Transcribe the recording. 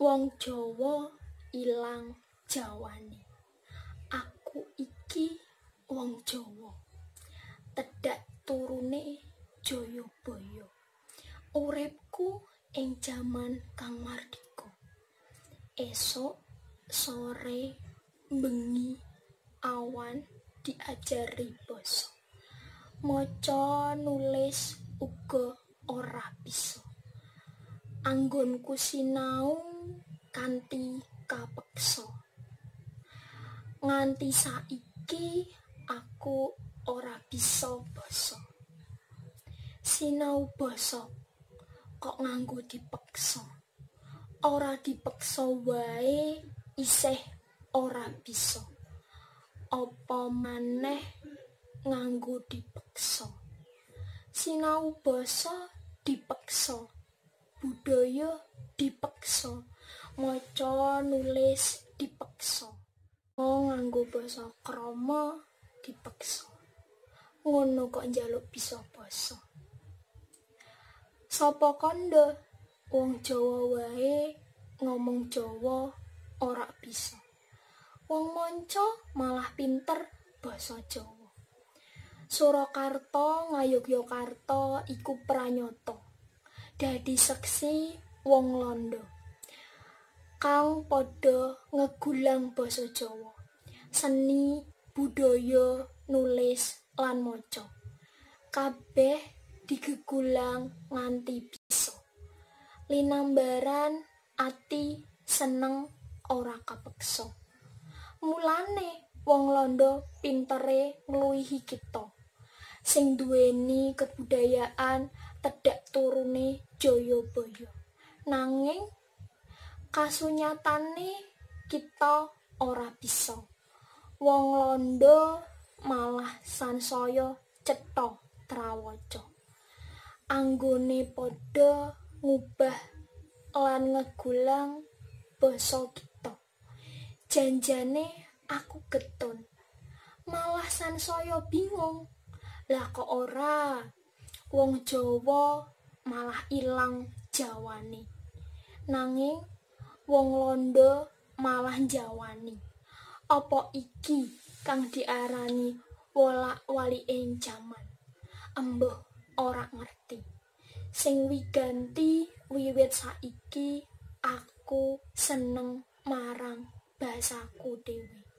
Wong Jawa ilang jawane. Aku iki wong Jawa. Tedhak turune Jayabaya. Uripku ing jaman kang mardika. Esuk, sore, bengi, awan diajari basa. Maca nulis uga ora bisa. Anggonku sinau kanthi kapeksa. Nganti saiki aku ora bisa basa. Sinau basa kok nganggo dipeksa. Ora dipeksa wae isih ora bisa. Apa maneh nganggo dipeksa. Sinau basa dipeksa, budaya dipeksa, maca nulis dipeksa. Nganggo basa krama dipeksa. Ngono kok njaluk bisa basa. Sapa kandha wong Jawa wae ngomong Jawa ora bisa. Wong manca malah pinter basa Jawa. Surakarta Ngayogyakarta iku pranyata. Dadi seksi wong Londo kang padha ngegulang basa Jawa, seni, budaya, nulis lan maca. Kabeh digegulang nganti bisa. Linambaran ati seneng ora kapeksa. Mulane wong Londo pintere ngluwihi kita. Sing duweni kebudayaan tedhak turune Jayabaya. Nanging kasunyatane kita ora bisa. Wong Londo malah sansaya cetha trawaca. Anggone padha ngubah lan ngegulang basa kita. Janjane aku getun. Malah sansaya bingung. Lah kok ora? Wong Jawa malah ilang jawane. Nanging wong Londo malah njawani. Apa iki kang diarani wolak-waliking jaman? Embuh ora ngerti. Sing wiganti wiwit saiki aku seneng marang basaku dhewe.